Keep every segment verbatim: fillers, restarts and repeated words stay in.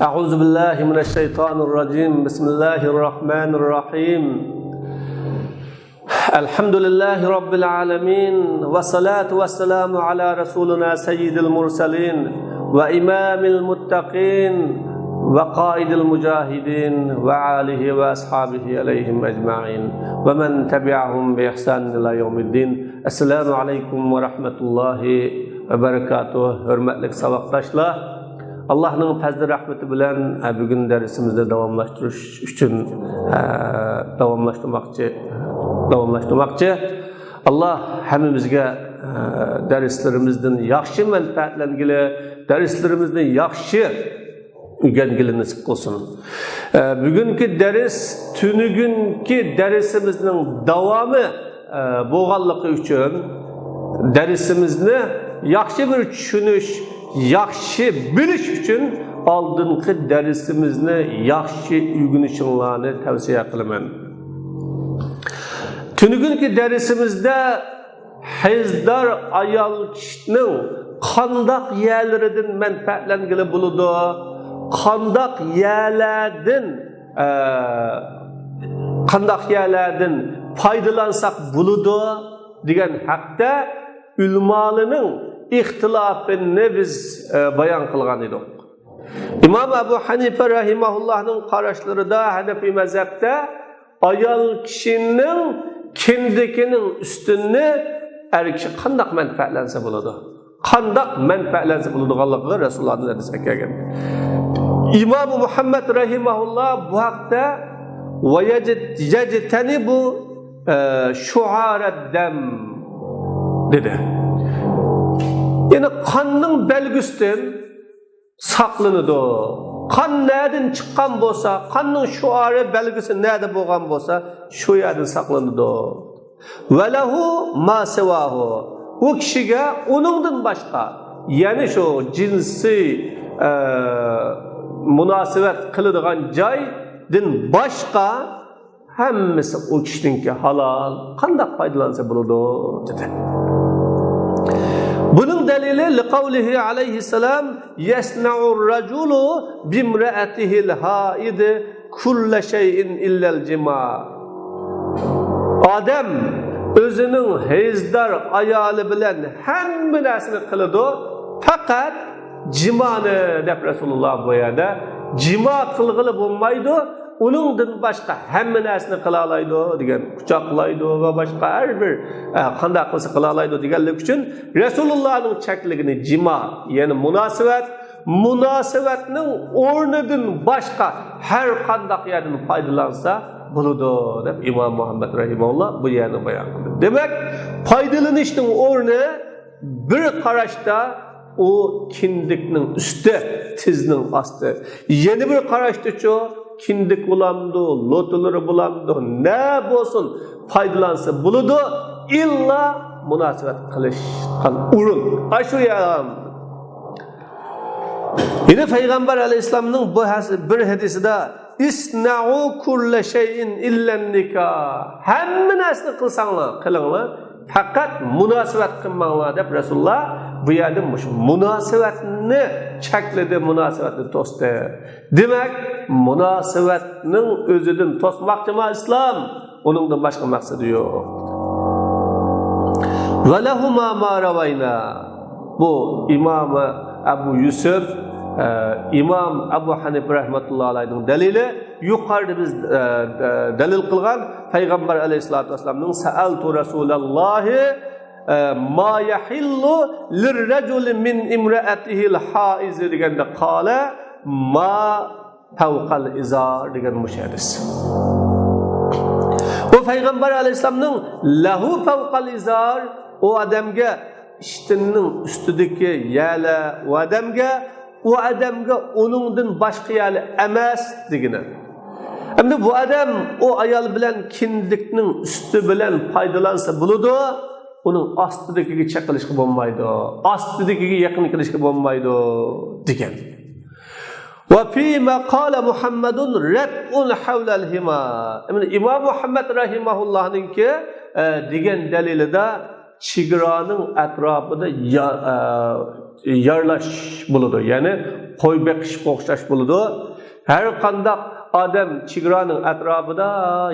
أعوذ بالله من الشيطان الرجيم. بسم الله الرحمن الرحيم. الحمد لله رب العالمين، والصلاة والسلام على رسولنا سيد المرسلين وإمام المتقين وقائد المجاهدين وآله وأصحابه عليهم أجمعين ومن تبعهم بإحسان إلى يوم الدين. السلام عليكم ورحمة الله وبركاته. ھۆرمەتلىك ساۋاقداشلار، ئاللاھنىڭ پەزلى رەھمىتى بىلەن، ھە، بۈگۈن دەرسىمىزنى داۋاملاشتۇرۇش ئۈچۈن، ھە، داۋاملاشتۇرماقچى، داۋاملاشتۇرماقچى. ئاللاھ ھەممىمىزگە، ھە، دەرسلىرىمىزدىن ياخشى مەنپەئەتلەنگىلى، دەرسلىرىمىزنى ياخشى ئۆگەنگىلى نېسىپ قىلسۇن. ھە، بۈگۈنكى دەرس تۈنۈگۈنكى دەرسىمىزنىڭ داۋامى ئە، بولغانلىقى ئۈچۈن، دەرسىمىزنى ياخشى بىر چۈشىنىش، ياخشى بىلىش ئۈچۈن ئالدىنقى دەرسىمىزنى ياخشى ئۆگىنىشىڭلارنى تەۋسىيە قىلىمەن. تۈنۈگۈنكى دەرسىمىزدە ھەيزدار ئايال كىشىنىڭ قانداق يەرلىرىدىن مەنپەئەتلەنگىلى بولىدۇ، قانداق يەرلەردىن ئە، قانداق يەرلەردىن پايدىلانساق بولىدۇ دېگەن ھەقتە ئۆلىمالارنىڭ ئىختىلاپىنى بىز، ئە، بايان قىلغان ئىدۇق. ئىمام ئەبۇ ھەنىفە رەھىمەھۇللاھنىڭ قاراشلىرىدا، ھەنەفىي مەزھەپتە ئايال كىشىنىڭ كىندىكىنىڭ ئۈستىنى ئەر كىشى قانداق مەنپەئەتلەنسە بولىدۇ؟ قانداق مەنپەئەتلەنسە بولىدىغانلىقىغا رەسۇلۇللاھتىن ھەدىس ئەكەلگەن. ئىمام مۇھەممەد رەھىمەھۇللا بۇ ھەقتە، ۋە يەجىت-، يەجتەنىبۇ، ئە، شۇئارەددەم دېدى. يەنى قاننىڭ بەلگىسىدىن ساقلىنىدۇ. قان نەدىن چىققان بولسا، قاننىڭ شوئارى، بەلگىسى نەدە بولغان بولسا، شۇ يەردىن ساقلىنىدۇ. ۋە لەھۇ ما سىۋاھۇ. ئۇ كىشىگە ئۇنىڭدىن باشقا، يەنى شۇ جىنسىي، ئە، مۇناسىۋەت قىلىدىغان جايدىن باشقا ھەممىسى ئۇ كىشىنىڭكى ھالال، قانداق پايدىلانسا بولىدۇ، دېدى. بۇنىڭ دەلىلى لىقەۋلىھى ئەلەيھىسسالام، يەسنەئۇر رەجۇلۇ بىمرەئەتىھىل ھائىدى كۇللە شەيئىن ئىللەل جىما. ئادەم ئۆزىنىڭ ھەيزدار ئايالى بىلەن ھەممە نەرسىنى قىلىدۇ، پەقەت جىمانى، دەپ رەسۇلۇللا بۇ يەردە جىما قىلغىلى بولمايدۇ، ئۇنىڭدىن باشقا ھەممە نەرسىنى قىلالايدۇ دېگەن، قۇچاقلايدۇ ۋە باشقا ھەر بىر، ئە، قانداق قىلسا قىلالايدۇ دېگەنلىكى ئۈچۈن رەسۇلۇللانىڭ چەكلىگىنى جىما، يەنى مۇناسىۋەت، مۇناسىۋەتنىڭ ئورنىدىن باشقا ھەر قانداق يەردىن پايدىلانسا بولىدۇ، دەپ ئىمام مۇھەممەد رەھىمەھۇللا بۇ يەرنى بايان قىلدى. دېمەك، پايدىلىنىشنىڭ ئورنى بىر قاراشتا ئۇ كىندىكنىڭ ئۈستى، تىزنىڭ ئاستى. يەنە بىر قاراشتىچۇ، كىندىك بولامدۇ، لوتىلىرى بولامدۇ، نە بولسۇن، پايدىلانسا بولىدۇ. ئىللا مۇناسىۋەت قىلىشقان ئورۇن ئاشۇ يەر. يەنە پەيغەمبەر ئەلەيھىسسالامنىڭ بۇ ھەس-، بىر ھەدىسىدە، ئىسنەئۇ كۇللە شەيئىن ئىللەن نىكاھ. ھەممە نەرسىنى قىلساڭلار، قىلىڭلار، پەقەت مۇناسىۋەت قىلماڭلار، دەپ رەسۇلۇللا بۇ يەردە مۇشۇ مۇناسىۋەتنى چەكلىدى، مۇناسىۋەتنى توستى. دېمەك، مۇناسىۋەتنىڭ ئۆزىدىن توسماقچىما ئىسلام؟ ئۇنىڭدىن باشقا مەقسىتى يوق. ۋە لەھۇما ما راۋاينا. بۇ ئىمام ئەبۇ يۈسۈپ، ئە، ئىمام ئەبۇ ھەنىپە رەھمەتۇللا ئەلەيھىنىڭ دەلىلى، يۇقىرىدا بىز، ئە، ئە، دەلىل قىلغان پەيغەمبەر ئەلەيھىسسالاتۇ ۋەسسالامنىڭ، سەئەلتۇ رەسۇلەللاھى، ئە، ما يەھىللۇ لىررەجۇلى مىن ئىمرەئەتىھىل ھائىزى دېگەندە، قالە ما فەۋقەل ئىزار دېگەن مۇشۇ ھەدىس. ئۇ پەيغەمبەر ئەلەيھىسسالامنىڭ لەھۇ فەۋقەل ئىزار، ئۇ ئادەمگە ئىشتىننىڭ ئۈستىدىكى يەلە، ئۇ ئادەمگە، ئۇ ئادەمگە ئۇنىڭدىن باشقا يەلە ئەمەس دېگىنى. ئەمدى بۇ ئادەم ئۇ ئايال بىلەن كىندىكنىڭ ئۈستى بىلەن پايدىلانسا بولىدۇ، ئۇنىڭ ئاستىدىكىگە چېقىلىشقا بولمايدۇ، ئاستىدىكىگە يېقىن كېلىشكە بولمايدۇ دېگەن. ۋە فىمە قالە مۇھەممەدۇن رەدئۇن ھەۋلەل ھىما. ئىمام مۇھەممەد رەھىمەھۇللاھنىڭكى، ئە، دېگەن دەلىلىدا چېگرانىڭ ئەتراپىدا يا-، ئە، يارلاش بولىدۇ. يەنى قوي بېقىشقا ئوخشاش بولىدۇ. ھەر قانداق ئادەم چېگرانىڭ ئەتراپىدا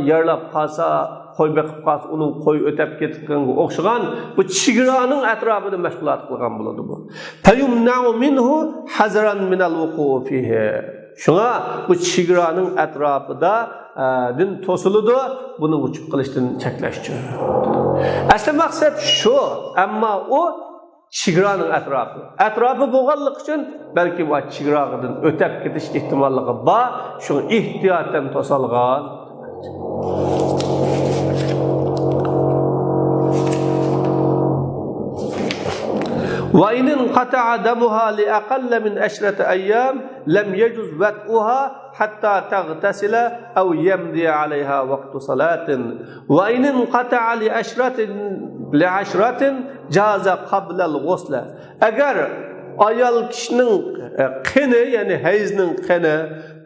يارىلاپ قالسا، قوي بېقىپ قالسا، ئۇنىڭ قوي ئۆتەپ كېتىدىغانغا ئوخشىغان بۇ چېگرانىڭ ئەتراپىدا مەشغۇلات قىلغان بولىدۇ بۇ. فيمنع منه حذرا من الوقوع فيه. شۇڭا بۇ چېگرانىڭ ئەتراپىدا، ئە، دىن توسۇلىدۇ، بۇنى ئۇچۇپ قېلىشتىن چەكلەش ئۈچۈن. ئەسلى مەقسەت شۇ، ئەمما ئۇ چېگرانىڭ ئەتراپى. ئەتراپى بولغانلىقى ئۈچۈن بەلكىم ئۇ چېگرادىن ئۆتەپ كېتىش ئېھتىماللىقى بار، شۇڭا ئېھتىياتەن توسالغان. وإن انقطع دمها لأقل من عشرة أيام لم يجز وطئها حتى تغتسل أو يمضي عليها وقت صلاة. وإن انقطع لعشرة، لعشرة جاز قبل الغسل. ئەگەر ئايال كىشىنىڭ، ئە، قېنى، يەنى ھەيزنىڭ قېنى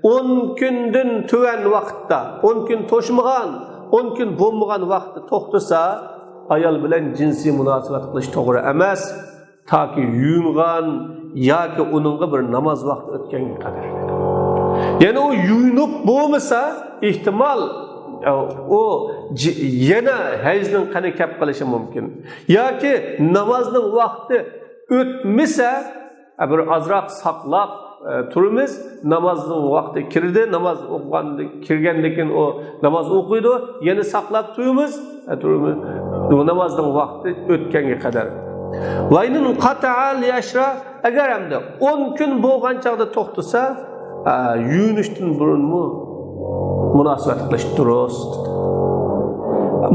ئون كۈندىن تۆۋەن ۋاقىتتا، ئون كۈن توشمىغان، ئون كۈن بولمىغان ۋاقىتتا توختىسا، ئايال بىلەن جىنسىي مۇناسىۋەت قىلىش توغرا ئەمەس. تاكى يۇيۇنغان ياكى ئۇنىڭغا بىر ناماز ۋاقتى ئۆتكەنگە قەدەر. يەنى ئۇ يۇيۇنۇپ بولمىسا، ئېھتىمال، ئۇ جى-، يەنە ھەيزنىڭ قېنى كەپ قېلىشى مۇمكىن. ياكى نامازنىڭ ۋاقتى ئۆتمىسە، بىر ئازراق ساقلاپ، ئە، تۇرىمىز. نامازنىڭ ۋاقتى كىردى، ناماز ئوقۇغاندىن، كىرگەندىن كېيىن ئۇ ناماز ئوقۇيدۇ، يەنە ساقلاپ تۇرىمىز، ئە، تۇرىمىز. بۇ نامازنىڭ ۋاقتى ئۆتكەنگە قەدەر. وإن انقطع لعشرة، ئەگەر ئەمدى ئون كۈن بولغان چاغدا توختىسا، ئە، يۇيۇنۇشتىن بۇرۇنمۇ مۇناسىۋەت قىلىش دۇرۇس.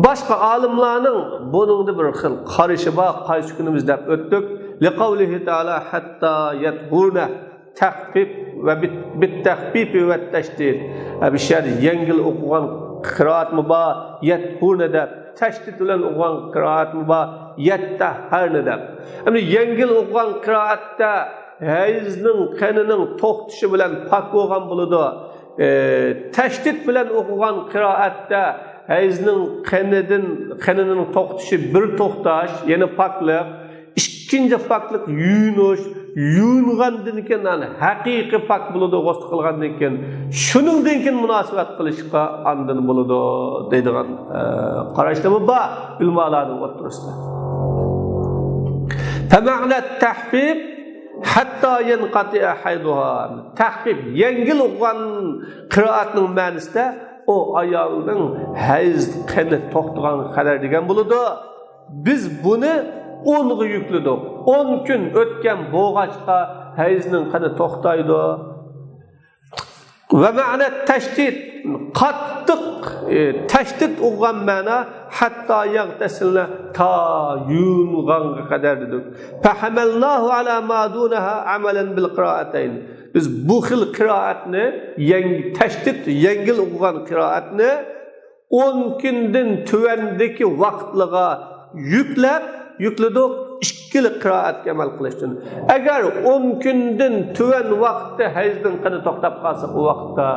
باشقا ئالىملارنىڭ بۇنىڭدا بىر خىل قارىشى بار، قايسى كۈنىمىز دەپ ئۆتتۇق. لقوله تعالى حتى يطهرن. تەخپىپ ۋە بىت-، بالتخفيف والتشديد. ئە، بۇ يەردە يەڭگىل ئوقۇغان قىرائەتمۇ بار، يەتھۇرنە دەپ، تەشدىد بىلەن ئوقۇغان قىرائەتمۇ بار، يەتتەھھەرنە دەپ. ئەمدى يەڭگىل ئوقۇغان قىرائەتتە ھەيزنىڭ قېنىنىڭ توختىشى بىلەن پاك بولغان بولىدۇ. ئە، تەشدىد بىلەن ئوقۇغان قىرائەتتە ھەيزنىڭ قېنىدىن، قېنىنىڭ توختىشى بىر توختاش، يەنى پاكلىق. ئىككىنچى پاكلىق يۇيۇنۇش، يۇيۇنغاندىن كېيىن، يەنى ھەقىقىي پاك بولىدۇ، غۇسل قىلغاندىن كېيىن. شۇنىڭدىن كېيىن مۇناسىۋەت قىلىشقا ئاندىن بولىدۇ دەيدىغان، ئە، قاراشلىرىمۇ بار ئۆلىمالارنىڭ ئوتتۇرىسىدا. فمعنى التخفيف حتى ينقطع حيضها. تەخپىپ، يەڭگىل ئوقۇغان قىرائەتنىڭ مەنىسىدە ئۇ ئايالنىڭ ھەيز قېنى توختىغانغا قەدەر دېگەن بولىدۇ. بىز بۇنى ئونغا يۈكلىدۇق. ئون كۈن ئۆتكەن بولغاچقا، ھەيزنىڭ قېنى توختايدۇ. ومعنى التشديد، قاتتىق، ئى، تەشدىد ئوقۇغان مەنا، حتى يغتسلن، تا يۇيۇنغانغا قەدەر دېدۇق. فحملناه على ما دونها عملا بالقراءتين. بىز بۇ خىل قىرائەتنى، يەڭ-، تەشدىد، يەڭگىل ئوقۇغان قىرائەتنى ئون كۈندىن تۆۋەندىكى ۋاقىتلىغا يۈكلەپ، يۈكلىدۇق، ئىككىلى قىرائەتكە ئەمەل قىلىشتىن. ئەگەر ئون كۈندىن تۆۋەن ۋاقىتتا ھەيزنىڭ قېنى توختاپ قالسا، ئۇ ۋاقىتتا،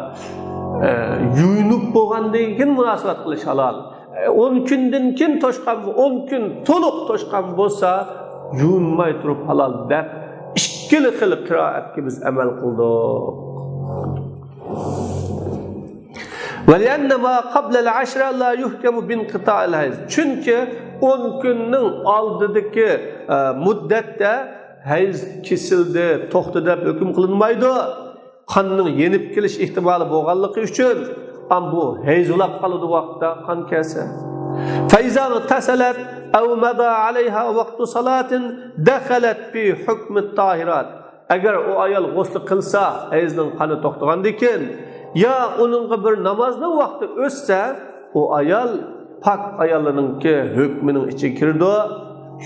ئە، يۇيۇنۇپ بولغاندىن كېيىن مۇناسىۋەت قىلىش ھالال. ئە، ئون كۈندىن كېيىن توشقان، ئون كۈن تولۇق توشقان بولسا، يۇيۇنماي تۇرۇپ ھالال دەپ، ئىككىلى خىل قىرائەتكە بىز ئەمەل قىلدۇق. ولأن ما قبل العشرة لا يحكم بانقطاع الحيض. چۈنكى ئون كۈننىڭ ئالدىدىكى، ئە، مۇددەتتە ھەيز كېسىلدى، توختىدى دەپ ھۆكۈم قىلىنمايدۇ. قاننىڭ يېنىپ كېلىش ئېھتىمالى بولغانلىقى ئۈچۈن، ئام بۇ ھەيز بولاپ قالىدۇ ۋاقىتتا قان كەلسە. فإذا اغتسلت أو مضى عليها وقت صلاة دخلت في حكم الطاهرات. ئەگەر ئۇ ئايال غۇسلى قىلسا، ھەيزنىڭ قانى توختىغاندىكىن، يا ئۇنىڭغا بىر نامازنىڭ ۋاقتى ئۆتسە، ئۇ ئايال پاك ئاياللارنىڭكى ھۆكمىنىڭ ئىچىگە كىرىدۇ.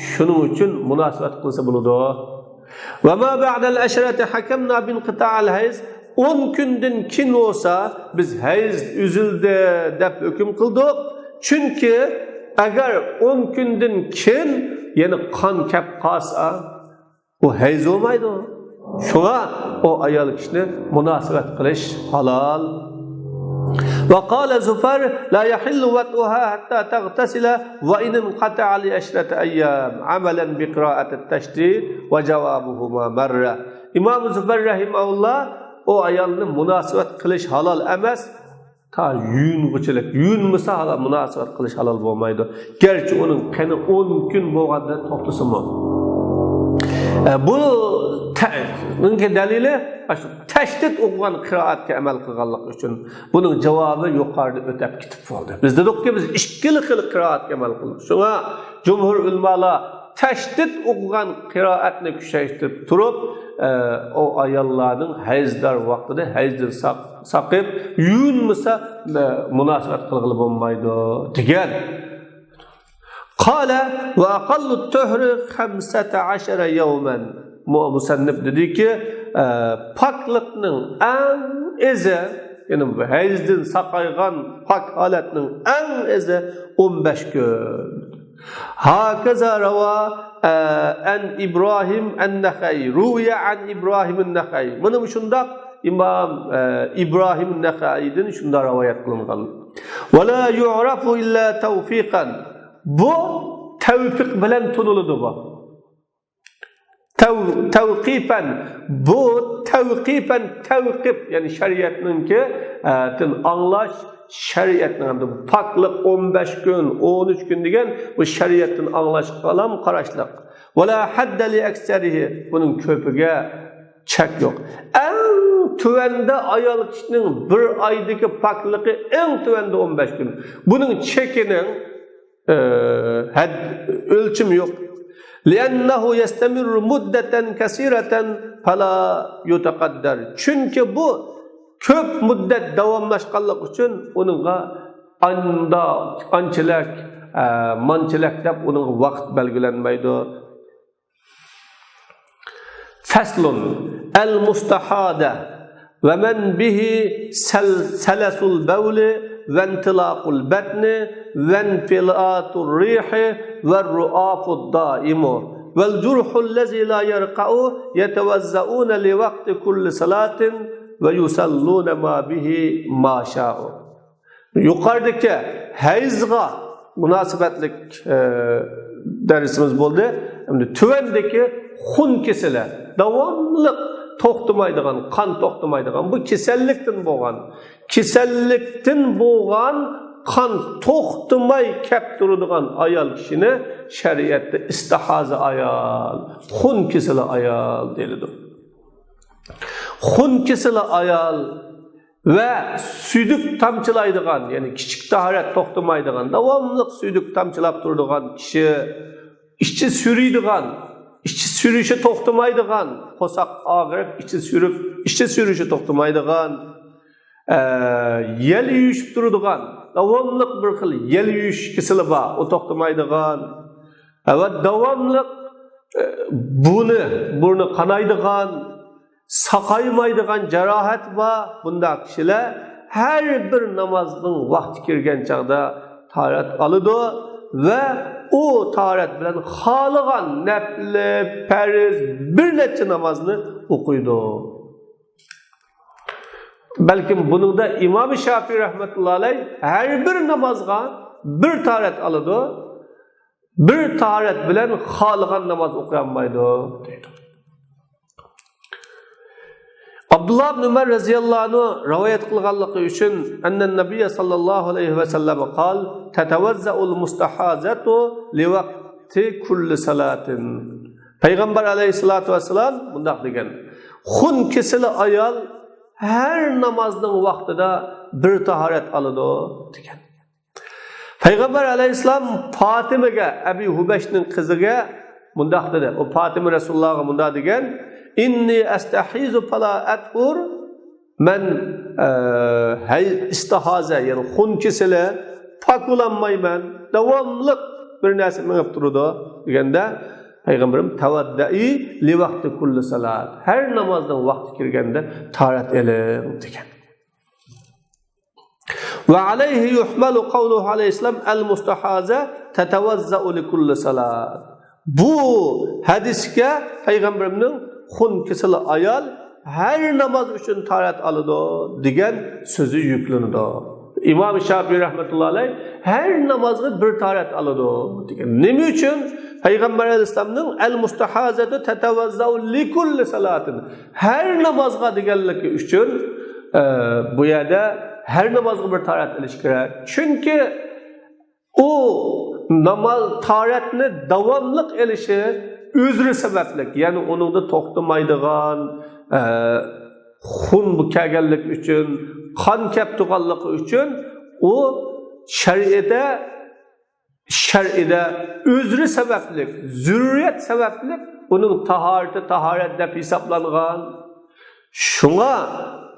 شۇنىڭ ئۈچۈن مۇناسىۋەت قىلسا بولىدۇ. وما بعد العشرة حكمنا بانقطاع الحيض. ئون كۈندىن كېيىن بولسا، بىز ھەيز ئۈزۈلدى دەپ ھۆكۈم قىلدۇق. چۈنكى ئەگەر ئون كۈندىن كېيىن يەنە قان كەپ قالسا، ئۇ ھەيز بولمايدۇ. شۇڭا ئۇ ئايال كىشىنى مۇناسىۋەت قىلىش ھالال. وقال زفر: لا يحل وطئها حتى تغتسل وإن انقطع لعشرة أيام، عملا بقراءة التشديد، وجوابهما مر. ئىمام زۇبەر رەھىمەھۇللا ئۇ ئايالنى مۇناسىۋەت قىلىش ھالال ئەمەس، تا يۇيۇنغۇچىلىك، يۇيۇنمىسا ھالال، مۇناسىۋەت قىلىش ھالال بولمايدۇ. گەرچە ئۇنىڭ قېنى ئون كۈن بولغاندا توختىسىمۇ. ئە، بۇ تە-، نىڭكى دەلىلى، ئاشۇ تەشدىد ئوقۇغان قىرائەتكە ئەمەل قىلغانلىق ئۈچۈن بۇنىڭ جاۋابى يۇقىرىدا ئۆتەپ كېتىپ بولدى. بىز دېدۇقكى، بىز ئىككىلا خىل قىرائەتكە ئەمەل قىلدۇق. شۇڭا جۇمھۇر ئۆلىمالار تەشدىد ئوقۇغان قىرائەتنى كۈچەيتىپ تۇرۇپ، ئە، ئۇ ئاياللارنىڭ ھەيزدار ۋاقتىدا ھەيزدىن ساق-، ساقىپ، يۇيۇنمىسا، ئە، مۇناسىۋەت قىلغىلى بولمايدۇ، دېگەن. قال: وأقل الطهر خمسة عشر يوما. مۇ-، مۇسەننىپ دېدىكى، ئە، پاكلىقنىڭ ئەڭ ئېزى، يەنى بۇ ھەيزدىن ساقايغان پاك ھالەتنىڭ ئەڭ ئېزى ئون بەش كۈن. هكذا روى، ئە، عن إبراهيم النخعي، روي عن إبراهيم النخعي. مانا مۇشۇنداق ئىمام، ئە، ئىبراھىم نەخەئىدىن شۇنداق رىۋايەت قىلىنغان. ولا يعرف إلا توقيفا. بۇ تەۋپىق بىلەن تونۇلىدۇ بۇ. تەۋ-، توقيفا. بۇ توقيفا، تەۋقىپ، يەنى شەرىئەتنىڭكى، ئە، تىن ئاڭلاش، شەرىئەتنىڭ ئەمدى پاكلىق ئون بەش كۈن، ئون ئۈچ كۈن دېگەن بۇ شەرىئەتتىن ئاڭلاشقا قاراشلىق. ولا حد لأكثره، بۇنىڭ كۆپىگە چەك يوق. ئەڭ تۆۋەندە ئايال كىشىنىڭ بىر ئايدىكى پاكلىقى ئەڭ تۆۋەندە ئون بەش كۈن. بۇنىڭ چېكىنىڭ، ئە، ھەد، ئۆلچىمى يوق. لأنه يستمر مدة كثيرة فلا يتقدر. چۈنكى بۇ كۆپ مۇددەت داۋاملاشقانلىقى ئۈچۈن ئۇنىڭغا ئاندا-، ئانچىلەك، ئە، مانچىلەك دەپ ئۇنىڭغا ۋاقىت بەلگىلەنمەيدۇ. فصل. المستحاضة ومن به سل-، سلس البول وانطلاق البطن وانفلات الريح والرعاف الدائم والجرح الذي لا يرقى يتوضؤون لوقت كل صلاة ويصلون ما به ما شاءوا. يۇقىرىدىكى ھەيزغا مۇناسىۋەتلىك، ئە، دەرسىمىز بولدى. ئەمدى تۆۋەندىكى خۇن كېسىلى، داۋاملىق توختىمايدىغان، قان توختىمايدىغان، بۇ كېسەللىكتىن بولغان، كېسەللىكتىن بولغان قان توختىماي كەپ تۇرىدىغان ئايال كىشىنى شەرىئەتتە ئىستىھازە ئايال، خۇن كېسىلى ئايال دېيىلىدۇ. خۇن كېسىلى ئايال ۋە سۈيدۈك تامچىلايدىغان، يەنى كىچىك تاھارەت توختىمايدىغان، داۋاملىق سۈيدۈك تامچىلاپ تۇرىدىغان كىشى، ئىچى سۈرۈيدىغان، ئىچى سۈرۈشى توختىمايدىغان، قورساق ئاغرىپ، ئىچى سۈرۈپ، ئىچى سۈرۈشى توختىمايدىغان، ئە، يەل يۇيۇشۇپ تۇرىدىغان، داۋاملىق بىر خىل يەل يۇيۇش كېسىلى بار، ئۇ توختىمايدىغان، ئە، ۋە داۋاملىق، ئە، بۇنى، بۇرنى قانايدىغان، ساقايمايدىغان جاراھەت بار، بۇنداق كىشىلەر ھەر بىر نامازنىڭ ۋاقتى كىرگەن چاغدا تاھارەت ئالىدۇ ۋە ئۇ تاھارەت بىلەن خالىغان نەپلى، پەرز بىر نەچچە نامازنى ئوقۇيدۇ. بەلكىم بۇنىڭدا ئىمام شافىئى رەھمەتۇللا ئەلەيھ ھەر بىر نامازغا بىر تاھارەت ئالىدۇ. بىر تاھارەت بىلەن خالىغان ناماز ئوقۇيالمايدۇ، دەيدۇ. ئابدۇللا ئىبن ئۆمەر رەزىياللاھۇ ئەنھۇ رىۋايەت قىلغانلىقى ئۈچۈن، أن النبي صلى الله عليه وسلم قال: تتوضأ المستحاضة لوقت كل صلاة. پەيغەمبەر ئەلەيھىسسالاتۇ ۋەسسالام مۇنداق دېگەن: خۇن كېسىلى ئايال ھەر نامازنىڭ ۋاقتىدا بىر تاھارەت ئالىدۇ، دېگەن. پەيغەمبەر ئەلەيھىسسالام پاتىمىگە، ئەبى ھۇبەيشنىڭ قىزىگە مۇنداق دېدى. ئۇ پاتىمە رەسۇلۇللاغا مۇنداق دېگەن: إني أستحيض فلا أطهر. مەن، ئە، ھەي-، ئىستىھازە، يەنى خۇن كېسىلى، پاك بولالمايمەن، داۋاملىق بىر نەرسە مېڭىپ تۇرىدۇ، دېگەندە، پەيغەمبىرىم: توضئي لوقت كل صلاة. ھەر نامازنىڭ ۋاقتى كىرگەندە تاھارەت ئېلىڭ، دېگەن. وعليه يحمل قوله عليه السلام: المستحاضة تتوضأ لكل صلاة. بۇ ھەدىسكە پەيغەمبىرىمنىڭ خۇن كېسىلى ئايال ھەر ناماز ئۈچۈن تاھارەت ئالىدۇ دېگەن سۆزى يۈكلىنىدۇ. ئىمام شاپىئىي رەھمەتۇللا ئەلەيھ ھەر نامازغا بىر تاھارەت ئالىدۇ دېگەن. نېمە ئۈچۈن؟ پەيغەمبەر ئەلەيھىسسالامنىڭ «ئەل مۇستەھازەتۇ تەتەۋەززەئۇ لىكۇللى سالاتىن»، ھەر نامازغا دېگەنلىكى ئۈچۈن، ئە، بۇ يەردە ھەر نامازغا بىر تاھارەت ئېلىش كېرەك. چۈنكى ئۇ ناماز تاھارەتنى داۋاملىق ئېلىشى ئۆزرە سەۋەبلىك، يەنى ئۇنىڭدا توختىمايدىغان، ئە، خۇن كەلگەنلىكى ئۈچۈن، قان كەپ تۇرغانلىقى ئۈچۈن ئۇ شەرئىدە، شەرئىدە ئۆزرە سەۋەبلىك، زۆرۈرىيەت سەۋەبلىك ئۇنىڭ تاھارىتى تاھارەت دەپ ھېسابلانغان. شۇڭا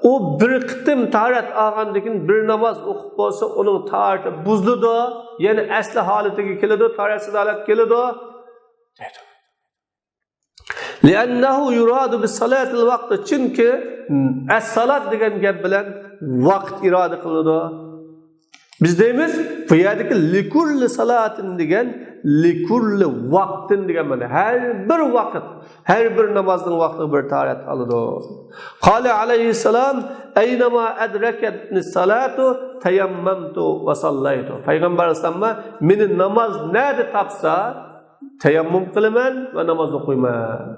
ئۇ بىر قېتىم تاھارەت ئالغاندىن كېيىن بىر ناماز ئوقۇپ بولسا، ئۇنىڭ تاھارىتى بۇزۇلىدۇ، يەنى ئەسلى ھالىتىگە كېلىدۇ، تاھارەتسىز ھالەتكە كېلىدۇ، دەيدۇ. لأنه يراد بصلاة الوقت، چۈنكى ئەسسالات دېگەن گەپ بىلەن ۋاقىت ئىرادە قىلىنىدۇ. بىز دەيمىز، بۇ يەردىكى لىكۇللى سالاتىن دېگەن لىكۇللى ۋاقتىن دېگەن مەنە. ھەر بىر ۋاقىت، ھەر بىر نامازنىڭ ۋاقتىغا بىر تاھارەت ئالىدۇ. قال عليه السلام، أينما أدركتني الصلاة تيممت وصليت. پەيغەمبەر ئەلەيھىسسالام، مېنى ناماز نەدە تاپسا، تەيەممۇم قىلىمەن ۋە ناماز ئوقۇيمەن.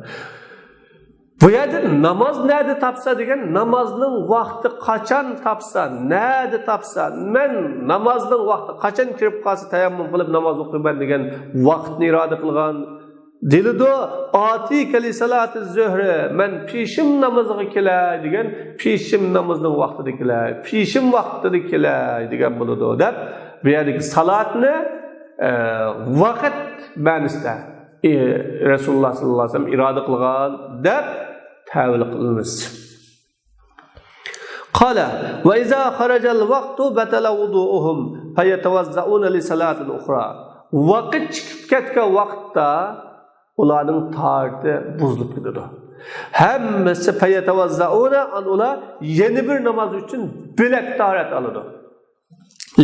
بۇ يەردە ناماز نەدە تاپسا دېگەن، نامازنىڭ ۋاقتى قاچان تاپسا، نەدە تاپسا، مەن نامازنىڭ ۋاقتى قاچان كىرىپ قالسا تەيەممۇم قىلىپ ناماز ئوقۇيمەن دېگەن ۋاقىتنى ئىرادە قىلغان. دېيىلىدۇ، آتيك لصلاة الظهر، مەن پېشىم نامىزىغا كېلەي دېگەن، پېشىم نامىزىنىڭ ۋاقتىدا كېلەي، پېشىم ۋاقتىدا كېلەي دېگەن بولىدۇ دەپ، بۇ يەردىكى سالاتنى، ئە، ۋاقىت مەنىسىدە، ئى، رەسۇلۇللاھ سەللەللاھۇ ئەلەيھى ۋەسەللەم ئىرادە قىلغان دەپ تەۋىل قىلىمىز. قال، وإذا خرج الوقت بطل وضوءهم فيتوضؤون لصلاة أخرى. ۋاقىت چىقىپ كەتكەن ۋاقىتتا ئۇلارنىڭ تاھارىتى بۇزۇلۇپ كېتىدۇ. ھەممىسى فيتوضؤون، ئان ئۇلار يەنە بىر ناماز ئۈچۈن بۆلەك تاھارەت ئالىدۇ.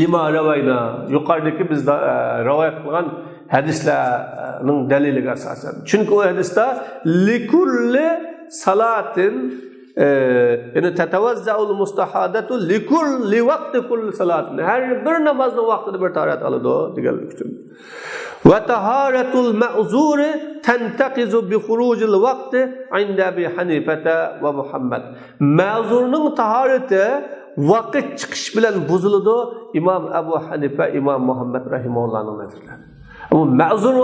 لما روينا، يۇقىرىدىكى بىز، ئە، رىۋايەت قىلغان ھەدىسلەرنىڭ دەلىلىگە ئاساسەن. چۈنكى ئۇ ھەدىستە لكل صلاة، ئە، يەنى تتوضأ المستحاضة لكل، لوقت كل صلاة، ھەر بىر نامازنىڭ ۋاقتىدا بىر تاھارەت ئالىدۇ دېگەنلىك ئۈچۈن. وطهارة المعذور تنتقض بخروج الوقت عند أبي حنيفة ومحمد. مەزۇرنىڭ تاھارىتى ۋاقىت چىقىش بىلەن بۇزۇلىدۇ، ئىمام ئەبۇ ھەنىفە، ئىمام مۇھەممەد رەھىمەھۇللانىڭ نەزىرىدە. ئەمما مەزۇر،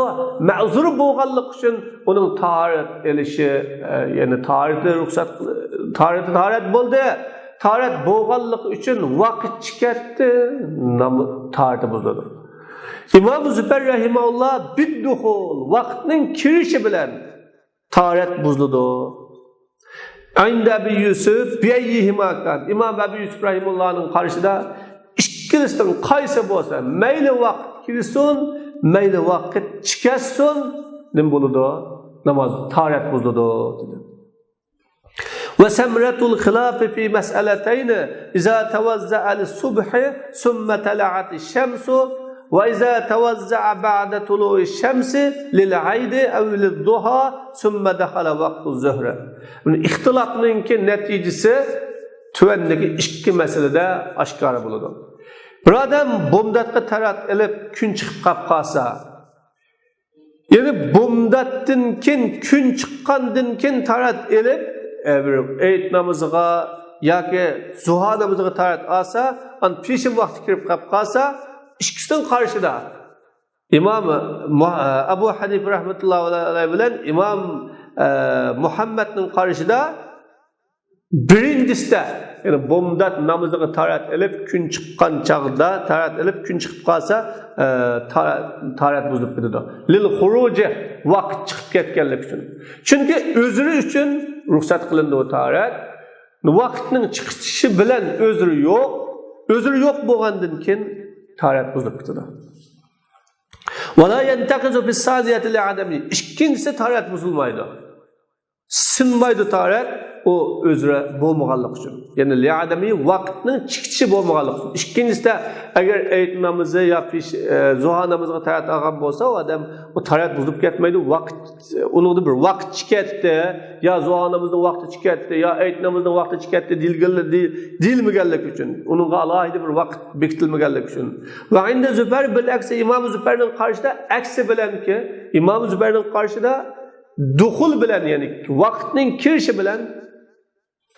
مەزۇر بولغانلىقى ئۈچۈن ئۇنىڭ تاھارەت ئېلىشى، ئە، يەنى تاھارىتى رۇخسەت، تاھارىتى تاھارەت بولدى. تاھارەت بولغانلىقى ئۈچۈن ۋاقىت چىقەتتى، نام-، تاھارىتى بۇزۇلىدۇ. ئىمام زۇبەر رەھىمەھۇللا بالدخول، ۋاقىتنىڭ كىرىشى بىلەن تاھارەت بۇزۇلىدۇ. عند أبي يوسف بأيهما كان. ئىمام ئەبۇ يۈسۈپ رەھىمەھۇللانىڭ قارىشىدا ئىككىلىسىنىڭ قايسى بولسا، مەيلى ۋاقىت كىرسۇن، مەيلى ۋاقىت چىكەتسۇن، نېمە بولىدۇ؟ ناماز، تاھارەت بۇزۇلىدۇ، دېدى. وثمرة الخلاف في مسألتين، إذا توضأ للصبح ثم طلعت الشمس، وإذا توضأ بعد طلوع الشمس للعيد أو للضحى ثم دخل وقت الظهر. ئىختىلاپنىڭكى نەتىجىسى تۆۋەندىكى ئىككى مەسىلىدە ئاشكارا بولىدۇ. بىر ئادەم بومداتقا تاھارەت ئېلىپ، كۈن چىقىپ قاپ قالسا، يەنى بومداتتىن كېيىن، كۈن چىققاندىن كېيىن تاھارەت ئېلىپ، ئە، بىر ئېيت نامىزىغا ياكى زۇھا نامىزىغا تاھارەت ئالسا، ئان پېشىم ۋاقتى كىرىپ قاپ قالسا، ئىككىسىنىڭ قارىشىدا ئىمام مۇ-، ئەبۇ ھەنىفە رەھمەتۇللاھى ئەلەيھ بىلەن ئىمام، ئە، مۇھەممەدنىڭ قارىشىدا بىرىنچىسىدە، يەنى بومدات نامىزىغا تاھارەت ئېلىپ، كۈن چىققان چاغدا تاھارەت ئېلىپ، كۈن چىقىپ قالسا، ئە، تا-، تاھارەت بۇزۇلۇپ كېتىدۇ. للخروج، ۋاقىت چىقىپ كەتكەنلىكى ئۈچۈن. چۈنكى ئۆزرە ئۈچۈن رۇخسەت قىلىندى ئۇ تاھارەت. ۋاقىتنىڭ چىقىشى بىلەن ئۆزرە يوق، ئۆزرە يوق بولغاندىن كېيىن تاھارەت بۇزۇلۇپ كېتىدۇ. ولا ينتقض في الثانية لعدمه. ئىككىنچىسى تاھارەت بۇزۇلمايدۇ. سىنمايدۇ تاھارەت، ئۇ ئۆزرە بولمىغانلىقى ئۈچۈن. يەنى لىئادەمى، ۋاقىتنىڭ چىقىشى بولمىغانلىقى ئۈچۈن. ئىككىنچىسىدە، ئەگەر ئەيت نامىزى يا پېش-، ئە، زۇھا نامىزىغا تاھارەت ئالغان بولسا، ئۇ ئادەم، ئۇ تاھارەت بۇزۇلۇپ كەتمەيدۇ. ۋاقىت، ئۇنىڭدا بىر ۋاقىت چىقىپ كەتتى، يا زۇھا نامىزىنىڭ ۋاقتى چىقىپ كەتتى، يا ئەيت نامىزىنىڭ ۋاقتى چىقىپ كەتتى دېيىلگەنلىكى، دېيىلمىگەنلىكى ئۈچۈن، ئۇنىڭغا ئالاھىدە بىر ۋاقىت بېكىتىلمىگەنلىكى ئۈچۈن. ۋە ئىندە زۇبەير بىل ئەكسى، ئىمام زۇبەيرنىڭ قارىشىدا ئەكسى بىلەنكى، ئىمام زۇبەيرنىڭ قارىشىدا دۇخۇل بىلەن، يەنى ۋاقىتنىڭ كىرىشى بىلەن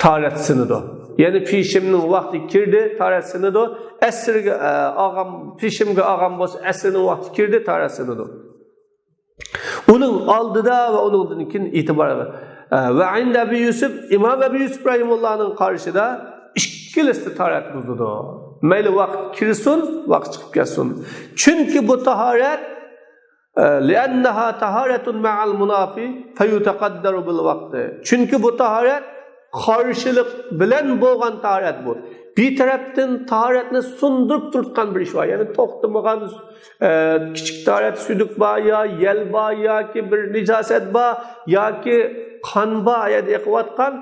تاھارەت سىنىدۇ. يەنى پېشىمنىڭ ۋاقتى كىردى، تاھارەت سىنىدۇ. ئەسىرگە، ئە، ئالغان، پېشىمگە ئالغان بولسا، ئەسىرنىڭ ۋاقتى كىردى، تاھارەت سىنىدۇ. ئۇنىڭ ئالدىدا ۋە ئۇنىڭدىن كېيىن ئېتىبار. ئە، ۋە ئىندە ئەبى يۈسۈپ، ئىمام ئەبى يۈسۈپ رەھىمۇللانىڭ قارىشىدا ئىككىلىسىدە تاھارەت بۇزۇلىدۇ. مەيلى ۋاقىت كىرسۇن، ۋاقىت چىقىپ كەتسۇن. چۈنكى بۇ تاھارەت، ئە، لىئەننەھا تاھارەتۇن مەئەل مۇنافى فەيۇتەقەددەرۇ بىل ۋاقتى. چۈنكى بۇ تاھارەت قارشىلىق بىلەن بولغان تاھارەت بۇ. بىر تەرەپتىن تاھارەتنى سۇندۇرۇپ تۇرۇتقان بىر ئىش بار. يەنى توختىمىغان، ئە، كىچىك تاھارەت، سۈيدۈك بار يا يەل بار ياكى بىر نىجاسەت بار ياكى قان بار، يەردە ئېقىۋاتقان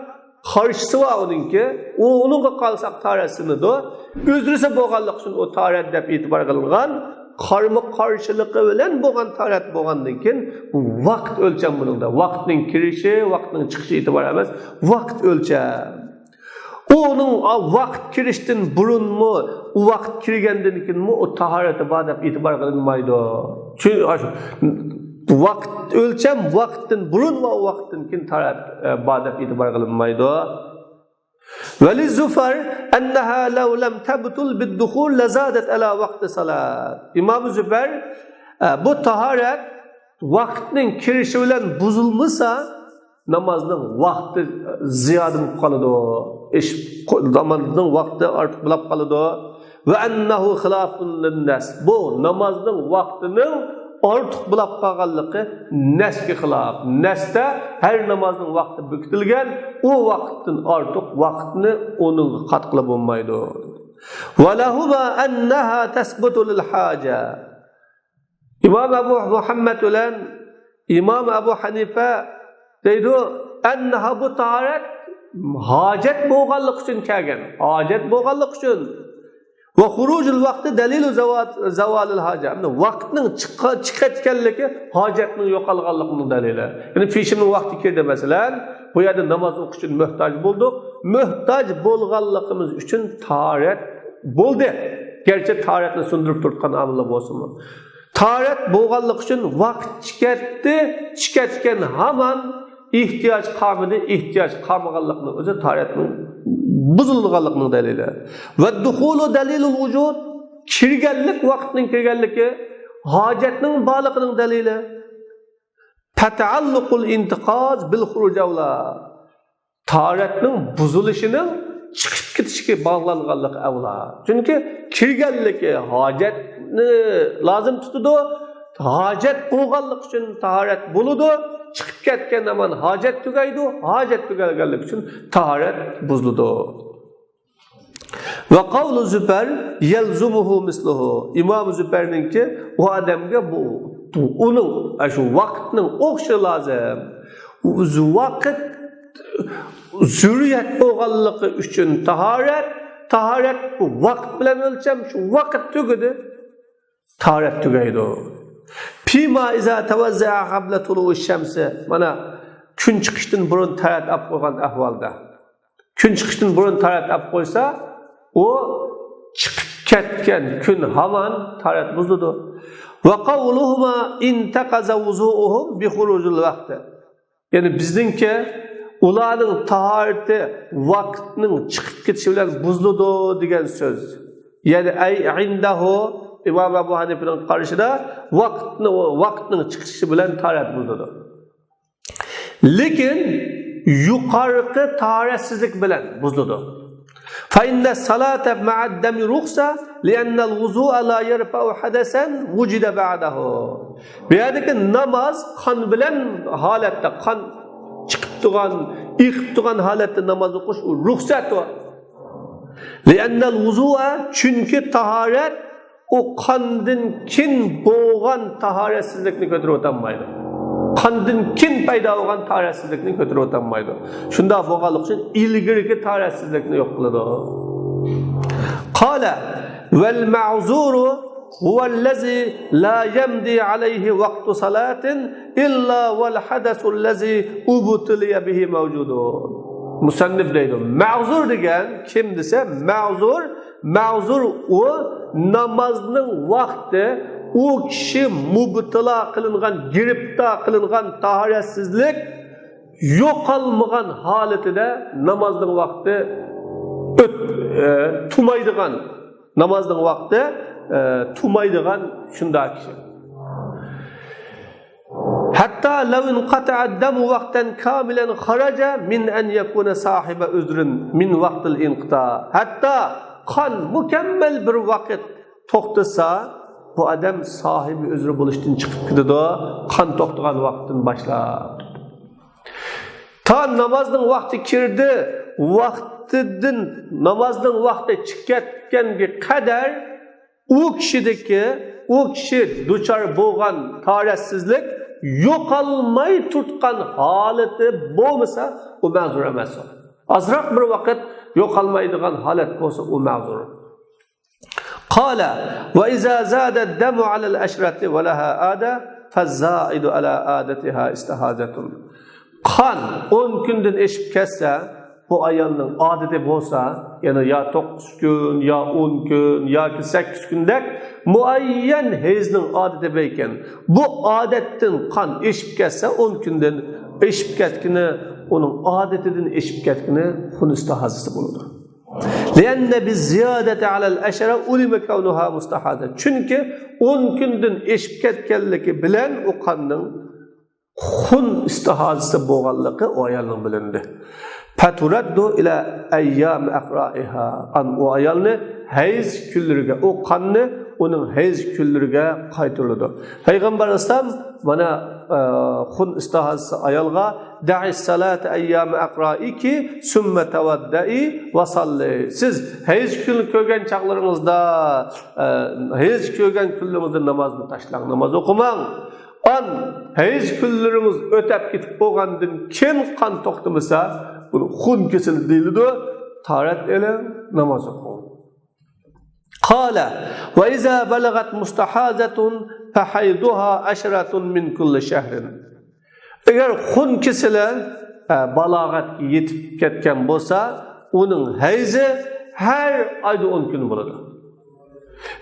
قارشىسى بار ئۇنىڭكى. ئۇ، ئۇنىڭغا قالساق تاھارەت سىنىدۇ. ئۆزرىسى بولغانلىقى ئۈچۈن ئۇ تاھارەت دەپ ئېتىبار قىلىنغان. قارمۇ قارشىلىقى بىلەن بولغان تاھارەت بولغاندىن كېيىن ۋاقىت ئۆلچەم بۇنىڭدا. ۋاقىتنىڭ كىرىشى، ۋاقىتنىڭ چىقىشى ئېتىبار ئەمەس. ۋاقىت ئۆلچەم. ئۇنىڭ، ئا، ۋاقىت كىرىشتىن بۇرۇنمۇ، ئۇ ۋاقىت كىرگەندىن كېيىنمۇ ئۇ تاھارىتى بار دەپ ئېتىبار قىلىنمايدۇ. چۈ-، ئاشۇ ۋاقىت ئۆلچەم ۋاقىتتىن بۇرۇن ۋە ۋاقىتتىن كېيىن تاھارەت، ئە، بار دەپ ئېتىبار قىلىنمايدۇ. ۋەلىززۇفەر ئەننەھا لەۋ لەم تەبتۇل بىددۇخۇل لەزادەت ئەلا ۋەقتى سالات. ئىمام زۇبەر، ئە، بۇ تاھارەت ۋاقىتنىڭ كىرىشى بىلەن بۇزۇلمىسا، نامازنىڭ ۋاقتى زىيادە بولۇپ قالىدۇ. ئېشىپ، نامازنىڭ ۋاقتى ئارتۇق بولاپ قالىدۇ. ۋە ئەننەھۇ خىلاپۇن لىننەس. بۇ نامازنىڭ ۋاقتىنىڭ ئارتۇق بولاپ قالغانلىقى نەسكە خىلاپ. نەستە ھەر نامازنىڭ ۋاقتى بېكىتىلگەن، ئۇ ۋاقىتتىن ئارتۇق ۋاقىتنى ئۇنىڭغا قاتقىلى بولمايدۇ. ۋە لەھۇما ئەننەھا تەسبۇتۇ لىل ھاجە. ئىمام ئەبۇ مۇھەممەد بىلەن ئىمام ئەبۇ ھەنىفە دەيدۇ، ئەننەھا، بۇ تاھارەت ھاجەت بولغانلىقى ئۈچۈن كەلگەن. ھاجەت بولغانلىقى ئۈچۈن. ۋە خۇرۇجۇل ۋاقتى دەلىلۇ زاۋا-، زاۋالىل ھاجە. ئەمدى ۋاقىتنىڭ چىققا-، چىقىۋەتكەنلىكى ھاجەتنىڭ يوقالغانلىقىنىڭ دەلىلى. يەنى پېشىمنىڭ ۋاقتى كىردى، مەسىلەن، بۇ يەردە ناماز ئوقۇش ئۈچۈن موھتاج بولدۇق. موھتاج بولغانلىقىمىز ئۈچۈن تاھارەت بولدى. گەرچە تاھارەتنى سۇندۇرۇپ تۇرۇتقان ئامىللار بولسىمۇ. تاھارەت بولغانلىقى ئۈچۈن ۋاقىت چىكەتتى، چىكەتكەن ھامان ئېھتىياج قالمىدى، ئېھتىياج قالمىغانلىقنىڭ ئۆزى تاھارەتنىڭ بۇزۇلىدىغانلىقىنىڭ دەلىلى. ۋە دۇخۇلۇ دەلىلۇل ۋۇجۇد، كىرگەنلىك، ۋاقىتنىڭ كىرگەنلىكى، ھاجەتنىڭ بارلىقىنىڭ دەلىلى. فتعلق الانتقاض بالخروج أولى. تاھارەتنىڭ بۇزۇلۇشىنىڭ چىقىپ كېتىشكە باغلانغانلىقى ئەۋلا. چۈنكى كىرگەنلىكى ھاجەتنى لازىم تۇتىدۇ. ھاجەت بولغانلىقى ئۈچۈن تاھارەت بولىدۇ. چىقىپ كەتكەن ھامان ھاجەت تۈگەيدۇ. ھاجەت تۈگەلگەنلىكى ئۈچۈن تاھارەت بۇزۇلىدۇ. ۋە قەۋلۇ زۇبەر يەلزۇمۇھۇ مىسلۇھۇ. ئىمام زۇبەرنىڭكى ئۇ ئادەمگە بۇ، ئۇنىڭ، شۇ ۋاقىتنىڭ ئوخشىشى لازىم. ۋاقىت زۆرۈرىيەت بولغانلىقى ئۈچۈن تاھارەت، تاھارەت بۇ ۋاقىت بىلەن ئۆلچەم، شۇ ۋاقىت تۈگىدى، تاھارەت تۈگەيدۇ. فيما إذا توضأ قبل طلوع الشمس. مانا، كۈن چىقىشتىن بۇرۇن تاھارەت ئاپ قويغان ئەھۋالدا. كۈن چىقىشتىن بۇرۇن تاھارەت ئاپ قويسا، ئۇ چىقىپ كەتكەن كۈن ھامان تاھارەت بۇزۇلىدۇ. ۋە قەۋلۇھۇما انتەقەزە ۋۇزۇئۇھۇم بىخۇرۇجىل ۋەقتى. يەنى بىزنىڭكى ئۇلارنىڭ تاھارىتى ۋاقىتنىڭ چىقىپ كېتىشى بىلەن بۇزۇلىدۇ دېگەن سۆز. يەنى ئەي ئىندەھۇ، ئىمام ئەبۇ ھەنىپىنىڭ قارىشىدا ۋاقىتنى، ۋاقىتنىڭ چىقىشى بىلەن تاھارەت بۇزۇلىدۇ. لېكىن يۇقارقى تاھارەتسىزلىك بىلەن بۇزۇلىدۇ. فإن الصلاة مع الدم رخصة لأن الوضوء لا يرفع حدثا وجد بعده. بۇ يەردىكى ناماز قان بىلەن ھالەتتە، قان چىقىپ تۇرغان، ئېقىپ تۇرغان ھالەتتە ناماز ئوقۇش ئۇ رۇخسەت ئۇ. لأن الوضوء، چۈنكى تاھارەت ئۇ قاندىن كېيىن بولغان تاھارەتسىزلىكنى كۆتۈرۈۋېتەلمەيدۇ. قاندىن كېيىن پەيدا بولغان تاھارەتسىزلىكنى كۆتۈرۈۋېتەلمەيدۇ. شۇنداق بولغانلىقى ئۈچۈن ئىلگىرىكى تاھارەتسىزلىكنى يوق قىلىدۇ. قال والمعذور هو الذي لا يمضي عليه وقت صلاة إلا والحدث الذي ابتلي به موجود. مۇسەننىپ دەيدۇ، مەزۇر دېگەن كىم دېسە، مەزۇر، مەزۇر ئۇ نامازنىڭ ۋاقتى، ئۇ كىشى مۇبتىلا قىلىنغان، گىرىپتار قىلىنغان تاھارەتسىزلىك يوقالمىغان ھالىتىدە نامازنىڭ ۋاقتى ئۆت-، ئە، تۇمايدىغان، نامازنىڭ ۋاقتى، ئە، تۇمايدىغان شۇنداق كىشى. حتى لو انقطع الدم وقتا كاملا خرج من أن يكون صاحب عذر من وقت الانقطاع. ھەتتا قان مۇكەممەل بىر ۋاقىت توختىسا، بۇ ئادەم ساھىبى ئۆزرى بولۇشتىن چىقىپ كېتىدۇ، قان توختىغان ۋاقىتتىن باشلاپ. تا نامازنىڭ ۋاقتى كىردى، ۋاقتىدىن، نامازنىڭ ۋاقتى چىقىپ كەتكەنگە قەدەر ئۇ كىشىدىكى، ئۇ كىشى دۇچار بولغان تاھارەتسىزلىك يوقالماي تۇرغان ھالىتى بولمىسا، ئۇ مەزۇر ئەمەس. ئازراق بىر ۋاقىت يوقالمايدىغان ھالەت بولسا، ئۇ مەزۇر. قال وإذا زاد الدم على العشرة ولها عادة فالزائد على عادتها استحاضة. قان ئون كۈندىن ئېشىپ كەتسە، بۇ ئايالنىڭ ئادىتى بولسا، يەنى يا توققۇز كۈن، يا ئون كۈن ياكى سەككىز كۈندەك مۇئەييەن ھەيزنىڭ ئادىتى بار ئىكەن، بۇ ئادەتتىن قان ئېشىپ كەتسە، ئون كۈندىن ئېشىپ كەتكىنى، ئۇنىڭ ئادىتىدىن ئېشىپ كەتكىنى خۇن ئىستىھازىسى بولىدۇ. لأن بالزيادة على العشرة علم كونها مستحاضة. چۈنكى ئون كۈندىن ئېشىپ كەتكەنلىكى بىلەن ئۇ قاننىڭ خۇن ئىستىھازىسى بولغانلىقى ئۇ ئايالنىڭ بىلىندى. فترد إلى أيام عقرائها. ئان-، ئۇ ئايالنى ھەيز كۈنلىرىگە، ئۇ قاننى ئۇنىڭ ھەيز كۈنلىرىگە قايتۇرۇلىدۇ. پەيغەمبەر ئەلەيھىسسالام مانا، ئە، خۇن ئىستىھازىسى ئايالغا، دعي الصلاة أيام عقرائك ثم توضئي وصلي. سىز ھەيز كۈن كۆرگەن چاغلىرىڭىزدا، ئە، ھەيز كۆرگەن كۈنلىرىڭىزدە نامازنى تاشلاڭ، ناماز ئوقۇماڭ. ئان ھەيز كۈنلىرىڭىز ئۆتەپ كېتىپ بولغاندىن كېيىن قان توختىمىسا، بۇنى خۇن كېسىلى دېيىلىدۇ. تاھارەت ئېلىڭ، ناماز ئوقۇڭ. قال وإذا بلغت مستحاضة فحيضها عشرة من كل شهر. ئەگەر خۇن كېسىلى، ئە، بالاغەتكە يېتىپ كەتكەن بولسا، ئۇنىڭ ھەيزى ھەر ئايدا ئون كۈن بولىدۇ.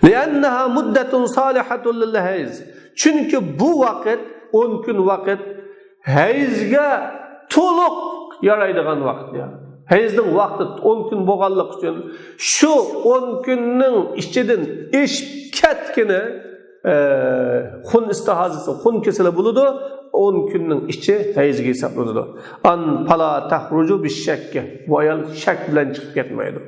لأنها مدة صالحة للحيض. چۈنكى بۇ ۋاقىت، ئون كۈن ۋاقىت ھەيزگە تولۇق يارايدىغان ۋاقىت. ھەيزنىڭ ۋاقتى ئون كۈن بولغانلىقى ئۈچۈن، شۇ ئون كۈننىڭ ئىچىدىن ئېشىپ كەتكىنى، ئە، خۇن ئىستىھازىسى، خۇن كېسىلى بولىدۇ. ئون كۈننىڭ ئىچى ھەيزگە ھېسابلىنىدۇ. ئان فلا تخرج بالشك. بۇ ئايال شەك بىلەن چىقىپ كەتمەيدۇ.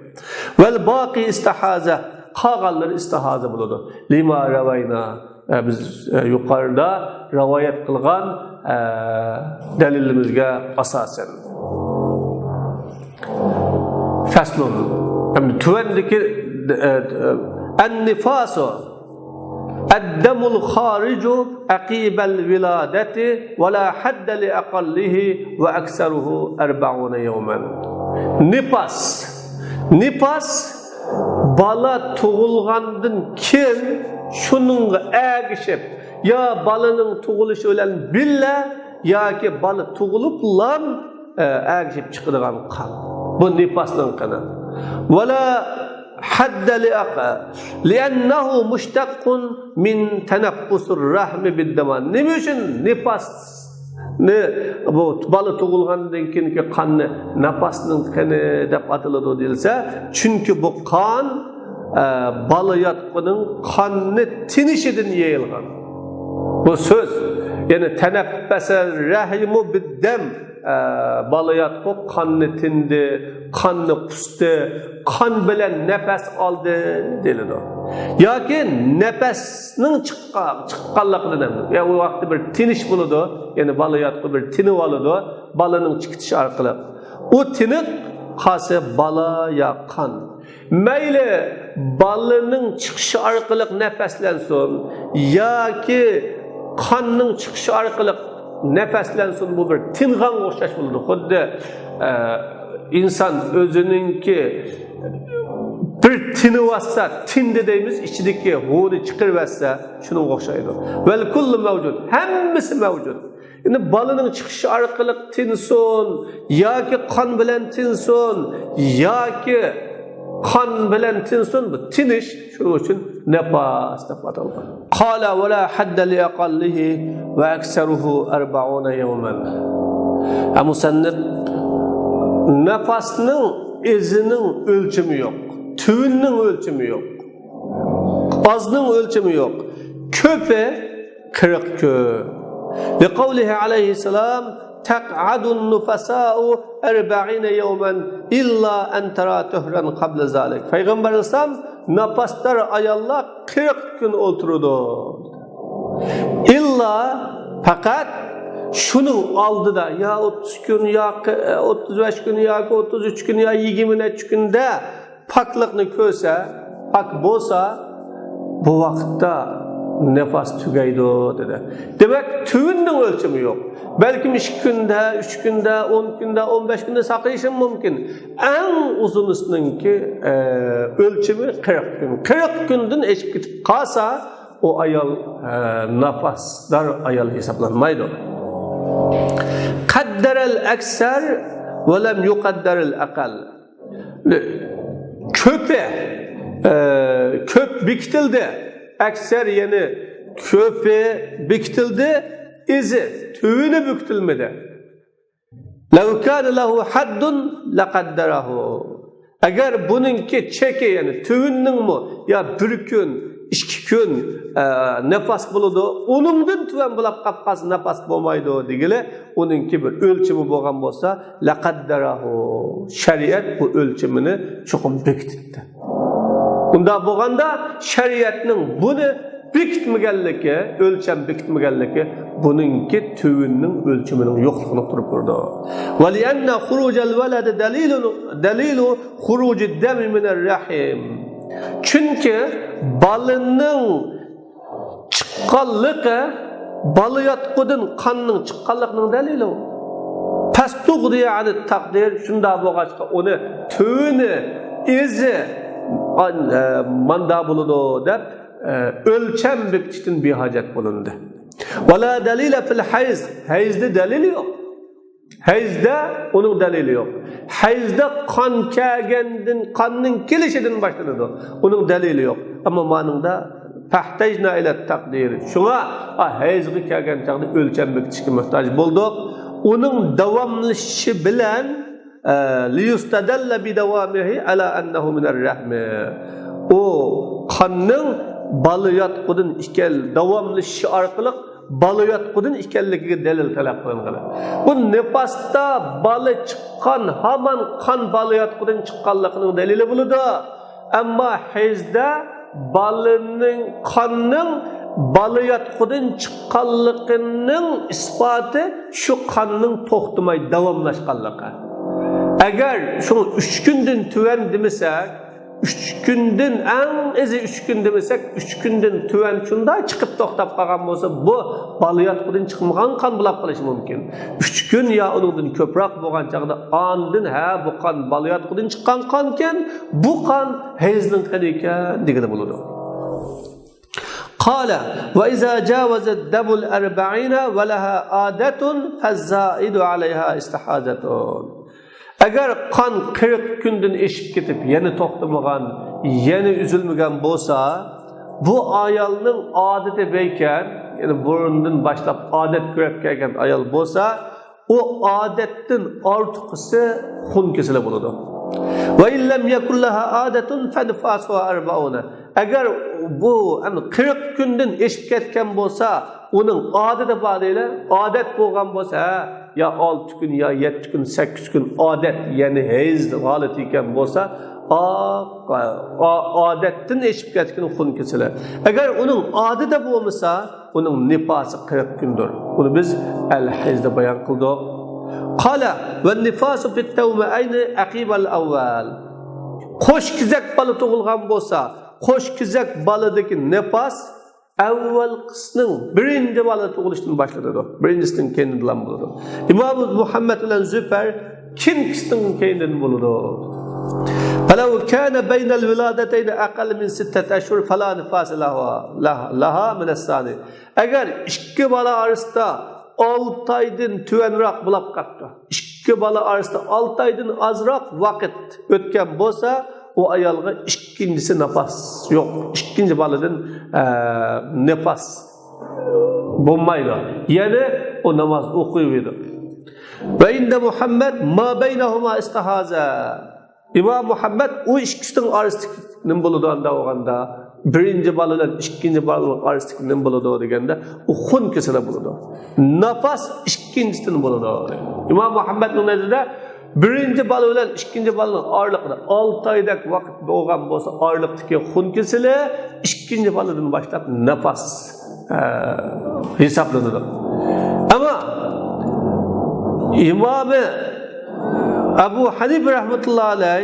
والباقي استحاضة. قالغانلىرى ئىستىھازە بولىدۇ. لما روينا. ئە، بىز، ئە، يۇقىرىدا رىۋايەت قىلغان، ئە، دەلىلىمىزگە ئاساسەن. فصل. ئەمدى تۆۋەندىكى، ئە، ئە، النفاس الدم الخارج عقب الولادة ولا حد لأقله وأكثره أربعون يوما. نىپاس. نىپاس بالا تۇغۇلغاندىن كېيىن شۇنىڭغا ئەگىشىپ، يا بالىنىڭ تۇغۇلۇشى بىلەن بىللە ياكى بالا تۇغۇلۇپلا، ئە، ئەگىشىپ چىقىدىغان قان. بۇ نىپاسنىڭ قېنى. ولا حد لأق-، لأنه مشتق من تنفس الرحم بالدم. نېمە ئۈچۈن نىپاس نى، بۇ بالا تۇغۇلغاندىن كېيىنكى قاننى ناپاسنىڭ قېنى دەپ ئاتىلىدۇ دېيىلسە، چۈنكى بۇ قان، ئە، بالا ياتقۇنىڭ قاننى تىنىشىدىن يېيىلغان. بۇ سۆز، يەنى تەنەپپەسە رەھىمۇ بىددەم، ئە، بالا ياتقۇ قاننى تىندى، قاننى قۇستى، قان بىلەن نەپەس ئالدى دېيىلىدۇ. ياكى نەپەسنىڭ چىققان، چىققانلىقىدىن ھەم، يا ئۇ ۋاقىتتا بىر تىنىش بولىدۇ، يەنى بالا ياتقۇ بىر تىنىۋالىدۇ، بالىنىڭ چىقىتىشى ئارقىلىق. ئۇ تىنىق قالسا بالا يا قان. مەيلى بالىنىڭ چىقىشى ئارقىلىق نەپەسلەنسۇن ياكى قاننىڭ چىقىشى ئارقىلىق نەپەسلەنسۇن، بۇ بىر تىنغانغا ئوخشاش بولىدۇ. خۇددى، ئە، ئىنسان ئۆزىنىڭكى بىر تىنىۋاتسا، تىندى دەيمىز، ئىچىدىكى ھۇنى چىقىرىۋەتسە، شۇنىڭغا ئوخشايدۇ. ۋەل كۇللۇ مەۋجۇد، ھەممىسى مەۋجۇت. يەنى بالىنىڭ چىقىشى ئارقىلىق تىنسۇن ياكى قان بىلەن تىنسۇن ياكى قان بىلەن تىنسۇن، بۇ تىنىش، شۇنىڭ ئۈچۈن نەپەس دەپ ئاتالغان. قال ولا حد لأقله وأكثره أربعون يوما. ھە، مۇسەننىپ، نەپەسنىڭ ئىزىنىڭ ئۆلچىمى يوق، تۈۋىنىڭ ئۆلچىمى يوق، ئازنىڭ ئۆلچىمى يوق، كۆپى قىرىق كۈن. لقوله عليه السلام تقعد النفساء أربعين يوما إلا أن ترى طهرا قبل ذلك. پەيغەمبەر ئەلەيھىسسالام ناپاسدار ئاياللار قىرىق كۈن ئولتۇرىدۇ. ئىللا، پەقەت شۇنىڭ ئالدىدا يا ئوتتۇز كۈن ياكى ئوتتۇز بەش كۈن ياكى ئوتتۇز ئۈچ كۈن يا يىگىرمە نەچچە كۈندە پاكلىقنى كۆرسە، پاك بولسا، بۇ ۋاقىتتا نەپەس تۈگەيدۇ، دېدى. دېمەك، تۈۋىنىڭ ئۆلچىمى يوق. بەلكىم ئىككى كۈندە، ئۈچ كۈندە، ئون كۈندە، ئون بەش كۈندە ساقىيىشى مۇمكىن. ئەڭ ئۇزۇنىسىنىڭكى، ئە، ئۆلچىمى قىرىق كۈن. قىرىق كۈندىن ئېشىپ كېتىپ قالسا، ئۇ ئايال، ئە، ناپاسدار ئايال ھېسابلانمايدۇ. قدر الأكثر ولم يقدر الأقل. كۆپى، ئە، كۆپ بېكىتىلدى. ئەكسەر، يەنى كۆپى بېكىتىلدى، ئىزى، تۈۋىنى بېكىتىلمىدى. لو كان له حد لقدره. ئەگەر بۇنىڭكى چېكى، يەنى تۈۋىنىڭمۇ يا بىر كۈن، ئىككى كۈن، ئە، نەپەس بولىدۇ، ئۇنىڭدىن تۆۋەن بولاپ قاپ قالسا نەپەس بولمايدۇ دېگىلى، ئۇنىڭكى بىر ئۆلچىمى بولغان بولسا، لقدره، شەرىئەت بۇ ئۆلچىمىنى چوقۇم بېكىتىپتۇ. ئۇنداق بولغاندا شەرىئەتنىڭ بۇنى بېكىتمىگەنلىكى، ئۆلچەم بېكىتمىگەنلىكى بۇنىڭكى تۈۋىنىڭ ئۆلچىمىنىڭ يوقلۇقىنى ئۇقتۇرۇپ بېرىدۇ. ولأن خروج الولد دليل، دليل خروج الدم من الرحم. چۈنكى بالىنىڭ چىققانلىقى، بالا ياتقۇدىن قاننىڭ چىققانلىقىنىڭ دەلىلى ئۇ. فاستغني عن التقدير، شۇنداق بولغاچقا ئۇنى تۈۋىنى، ئىزى، ئان-، ئە، ماندا بولىدۇ دەپ، ئە، ئۆلچەم بېكىتىشتىن بىھاجەت بولۇندى. ولا دليل في الحيض، ھەيزدە دەلىل يوق. ھەيزدە ئۇنىڭ دەلىلى يوق. ھەيزدە قان كەلگەندىن، قاننىڭ كېلىشىدىن باشلىنىدۇ. ئۇنىڭ دەلىلى يوق. ئەمما مانىڭدا فاحتجنا إلى التقدير. شۇڭا، ئا، ھەيزگە كەلگەن چاغدا ئۆلچەم بېكىتىشكە موھتاج بولدۇق. ئۇنىڭ داۋاملىشىشى بىلەن، ئە، ليستدل بدوامه على أنه من الرحم. ئۇ قاننىڭ بالا ياتقۇدىن ئىكەن، داۋاملىشىشى ئارقىلىق بالا ياتقۇدىن ئىكەنلىكىگە دەلىل تەلەپ قىلىنغىلى. بۇ نىپاستا بالا چىققان، ھامان قان بالا ياتقۇدىن چىققانلىقىنىڭ دەلىلى بولىدۇ. ئەمما ھەيزدە بالىنىڭ، قاننىڭ بالا ياتقۇدىن چىققانلىقىنىڭ ئىسپاتى شۇ قاننىڭ توختىماي داۋاملاشقانلىقى. ئەگەر شۇ ئۈچ كۈندىن تۆۋەن دېمىسەك، ئۈچ كۈندىن، ئەڭ ئېزى ئۈچ كۈن دېمىسەك، ئۈچ كۈندىن تۆۋەن شۇنداق چىقىپ توختاپ قالغان بولسا، بۇ بالا ياتقۇدىن چىقمىغان قان بولاپ قېلىشى مۇمكىن. ئۈچ كۈن يا ئۇنىڭدىن كۆپرەك بولغان چاغدا ئاندىن، ھە، بۇ قان بالا ياتقۇدىن چىققان قانكەن، بۇ قان ھەيزنىڭ قېنى ئىكەن دېگىلى بولىدۇ. قال وإذا جاوز الدم الأربعين ولها عادة فالزائد عليها استحاضة. ئەگەر قان قىرىق كۈندىن ئېشىپ كېتىپ، يەنە توختىمىغان، يەنە ئۈزۈلمىگەن بولسا، بۇ ئايالنىڭ ئادىتى بەيكەن، يەنى بۇرۇندىن باشلاپ ئادەت كۆرۈپ كەلگەن ئايال بولسا، ئۇ ئادەتتىن ئارتۇقىسى خۇن كېسىلى بولىدۇ. وإن لم يكن لها عادة فنفاسها أربعون. ئەگەر بۇ، يەنى قىرىق كۈندىن ئېشىپ كەتكەن بولسا، ئۇنىڭ ئادىتى بار دەيلى، ئادەت بولغان بولسا، ھە، يا ئالتە كۈن، يا يەتتە كۈن، سەككىز كۈن ئادەت، يەنى ھەيز ھالىتى ئىكەن بولسا، ئا-، ئا-، ئادەتتىن ئېشىپ كەتكەن خۇن كېسىلى. ئەگەر ئۇنىڭ ئادىتى بولمىسا، ئۇنىڭ نىپاسى قىرىق كۈندۇر. بۇنى بىز ئەل ھەيزدە بايان قىلدۇق. قال والنفاس في التومئين عقب الأول. قوش كېزەك بالا تۇغۇلغان بولسا، قوش كېزەك بالىدىكى نىپاس ئەۋۋەلقىسىنىڭ، بىرىنچى بالا تۇغۇلۇشتىن باشلىنىدۇ. بىرىنچىسىنىڭ كەينىدىن بولىدۇ. ئىمام مۇھەممەد بىلەن زۇپەر كېيىنكىسىنىڭ كەينىدىن بولىدۇ. فلو كان بين الولادتين أقل من ستة أشهر فلا نفاس لها، لها، لها من الثاني. ئەگەر ئىككى بالا ئارىسىدا ئالتە ئايدىن تۆۋەنرەك بولۇپ قاپتۇ، ئىككى بالا ئارىسىدا ئالتە ئايدىن ئازراق ۋاقىت ئۆتكەن بولسا، ئۇ ئايالغا ئىككىنچىسى ناپاس يوق، ئىككىنچى بالىدىن، ئە، ناپاس بولمايدۇ. يەنى ئۇ ناماز ئوقۇيۋېرىدۇ. وعند محمد ما بينهما استحاضة. ئىمام مۇھەممەد ئۇ ئىككىسىنىڭ ئارىسىدىكى نېمە بولىدۇ ئاندا بولغاندا؟ بىرىنچى بالا بىلەن ئىككىنچى بالىنىڭ ئارىسىدىكى نېمە بولىدۇ دېگەندە، ئۇ خۇن كېسىلى بولىدۇ. ناپاس ئىككىنچىسىدىن بولىدۇ. ئىمام مۇھەممەدنىڭ نەزىرىدە بىرىنچى بالا بىلەن ئىككىنچى بالىنىڭ ئارىلىقىدا ئالتە ئايدەك ۋاقىت بولغان بولسا، ئارىلىقتىكى خۇن كېسىلى ئىككىنچى بالىدىن باشلاپ ناپاس، ئە، ھېسابلىنىدۇ. ئەمما ئىمامى ئەبۇ ھەنىپە رەھمەتۇللا ئەلەي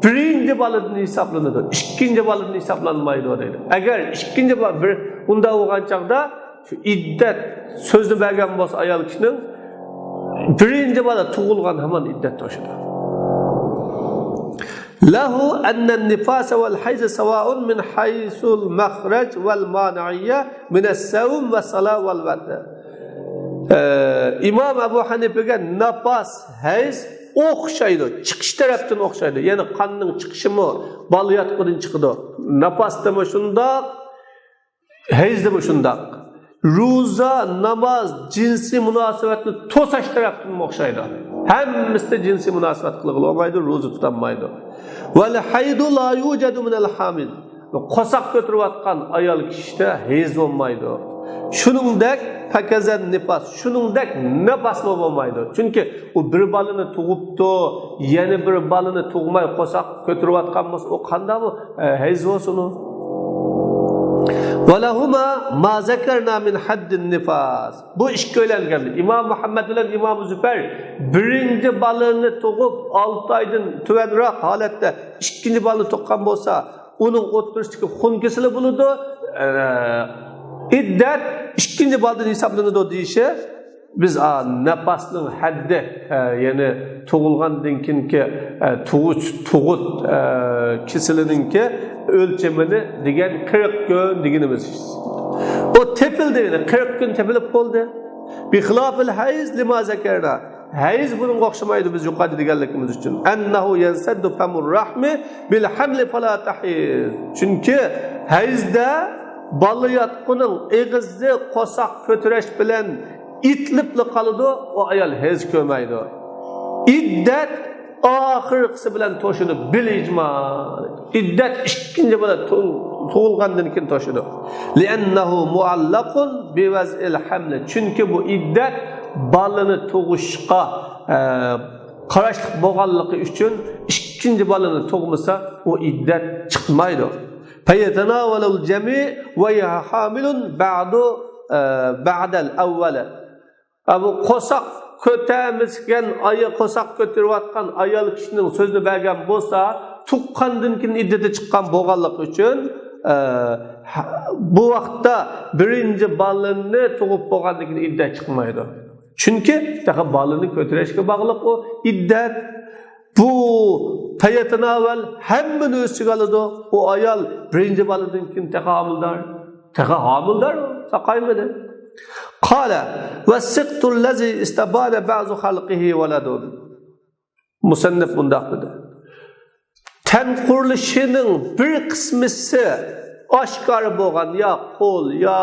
بىرىنچى بالىدىن ھېسابلىنىدۇ، ئىككىنچى بالىدىن ھېسابلانمايدۇ دەيدۇ. ئەگەر ئىككىنچى بالا بىر، ئۇنداق بولغان چاغدا شۇ ئىددەت سۆزنى بەرگەن بولسا ئايال كىشىنىڭ، بىرىنچى بالا تۇغۇلغان ھامان ئىددەت توشىدۇ. له أن النفاس والحيض سواء من حيث المخرج والمانعية من الصوم والصلاة والوتر. ئە، ئىمام ئەبۇ ھەنىپىگە ناپاس، ھەيز ئوخشايدۇ، چىقىش تەرەپتىن ئوخشايدۇ. يەنى قاننىڭ چىقىشىمۇ بالا ياتقۇدىن چىقىدۇ. ناپاستىمۇ شۇنداق، ھەيزدىمۇ شۇنداق. روزا، ناماز، جىنسىي مۇناسىۋەتنى توساش تەرەپتىنمۇ ئوخشايدۇ. ھەممىسىدە جىنسىي مۇناسىۋەت قىلغىلى بولمايدۇ، روزا تۇتالمايدۇ. والحيض لا يوجد من الحامل. قورساق كۆتۈرۈۋاتقان ئايال كىشىدە ھەيز بولمايدۇ. شۇنىڭدەك پاكىزە نىپاس، شۇنىڭدەك نىپاسمۇ بولمايدۇ. چۈنكى ئۇ بىر بالىنى تۇغۇپتۇ، يەنە بىر بالىنى تۇغماي قورساق كۆتۈرۈۋاتقان بولسا، ئۇ قانداق بۇ، ئە، ھەيز بولسۇن ئۇ؟ ولهما ما ذكرنا من حد النفاس. بۇ ئىككىيلەنگەن، ئىمام مۇھەممەد بىلەن ئىمام زۇپەر بىرىنچى بالىنى تۇغۇپ، ئالتە ئايدىن تۆۋەنرەك ھالەتتە ئىككىنچى بالىنى تۇغقان بولسا، ئۇنىڭ ئوتتۇرىسىدىكى خۇن كېسىلى بولىدۇ. ئە، ئىددەت ئىككىنچى بالىدىن ھېسابلىنىدۇ دېيىشى، بىز، ئا، نەپەسنىڭ ھەددى، ئە، يەنى تۇغۇلغاندىن كېيىنكى، ئە، تۇغۇت، تۇغۇت، ئە، كېسىلىنىڭكى ئۆلچىمىنى دېگەن قىرىق كۈن دېگىنىمىز. ئۇ تېپىلدى، يەنى قىرىق كۈن تېپىلىپ بولدى. بخلاف الحيض لما ذكرنا. ھەيز بۇنىڭغا ئوخشىمايدۇ، بىز يۇقىرىدا دېگەنلىكىمىز ئۈچۈن. أنه ينسد فم الرحم بالحمل فلا تحيض. چۈنكى ھەيزدە بالا ياتقۇنىڭ ئېغىزى قورساق كۆتۈرۈش بىلەن ئېتىلىپلا قالىدۇ، ئۇ ئايال ھەيز كۆرمەيدۇ. ئىددەت ئاخىرقىسى بىلەن توشىدۇ، بالإجماع. ئىددەت ئىككىنچى بالا تۇ-، تۇغۇلغاندىن كېيىن توشىدۇ. لأنه معلق بوضع الحمل. چۈنكى بۇ ئىددەت بالىنى تۇغۇشقا، ئە، قاراشلىق بولغانلىقى ئۈچۈن ئىككىنچى بالىنى تۇغمىسا، ئۇ ئىددەت چىقمايدۇ. فيتناول الجنين وهي حامل بعد، ئە، بعد الأول. ئە، بۇ قورساق كۆتەرمىسىكەن، ئايا قورساق كۆتۈرۈۋاتقان ئايال كىشىنىڭ سۆزىنى بەرگەن بولسا، تۇغقاندىن كېيىن ئىددىتى چىققان بولغانلىقى ئۈچۈن، ئە، ھە، بۇ ۋاقىتتا بىرىنچى بالىنى تۇغۇپ بولغاندىن كېيىن ئىددەت چىقمايدۇ. چۈنكى تېخى بالىنى كۆتۈرۈشكە باغلىق ئۇ ئىددەت. بۇ فيتناول ھەممىنى ئۆز ئىچىگە ئالىدۇ. ئۇ ئايال بىرىنچى بالىدىن كېيىن تېخى ھامىلىدار. تېخى ھامىلىدار، ساقايمىدى. قال: والسقط الذي استبان بعض خلقه ولد. مۇسەننىپ مۇنداق دېدى. تەن قۇرۇلۇشىنىڭ بىر قىسمىسى ئاشكارا بولغان، يا قول، يا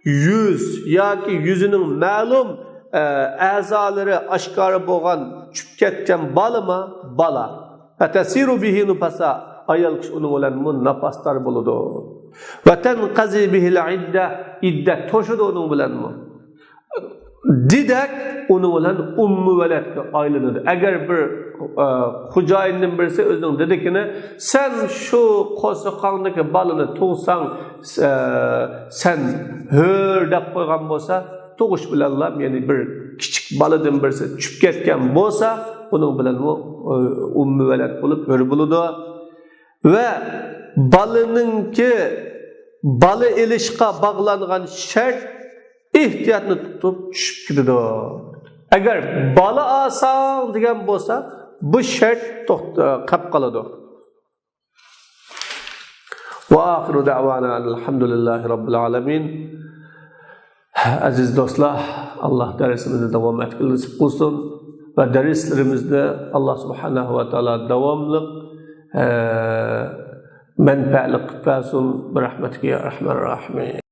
يۈز، ياكى يۈزىنىڭ مەلۇم، ئە، ئەزالىرى ئاشكارا بولغان چۈشۈپ كەتكەن بالىمۇ؟ بالا. فتسير به نفساء. ئايال كىشى ئۇنىڭ بىلەنمۇ ناپاسدار بولىدۇ. وتنقضي به العدة. ئىددەت توشىدۇ ئۇنىڭ بىلەنمۇ. دېدەك ئۇنىڭ بىلەن ئۇممۇ ۋەلەدكە ئايلىنىدۇ. ئەگەر بىر، ئە، خوجايىندىن بىرسى ئۆزىنىڭ دېدىكىنى، سەن شۇ قورسىقىڭدىكى بالىنى تۇغساڭ، ئە، سەن ھۆر دەپ قويغان بولسا، تۇغۇش بىلەنلا، يەنى بىر كىچىك بالىدىن بىرسى چۈشۈپ كەتكەن بولسا، ئۇنىڭ بىلەنمۇ، ئە، ئۇممۇ ۋەلەد بولۇپ ھۆر بولىدۇ. ۋە بالىنىڭكى بالا ئېلىشقا باغلانغان شەرت ئېھتىياتنى تۇتۇپ چۈشۈپ كېتىدۇ. ئەگەر بالا ئالساڭ دېگەن بولسا، بۇ شەرت توخت-، قېلىپ قالىدۇ. وآخر دعوانا أن الحمد لله رب العالمين. ئەزىز دوستلار، ئاللا دەرسىمىزنى داۋام ئەتكىلى نېسىپ قىلسۇن ۋە دەرسلىرىمىزنى ئاللا سۇبھانەھۇ ۋە تائالا داۋاملىق، ئە، مەنپەئەتلىك قىلىپ بەرسۇن. برحمتك يا أرحم الراحمين.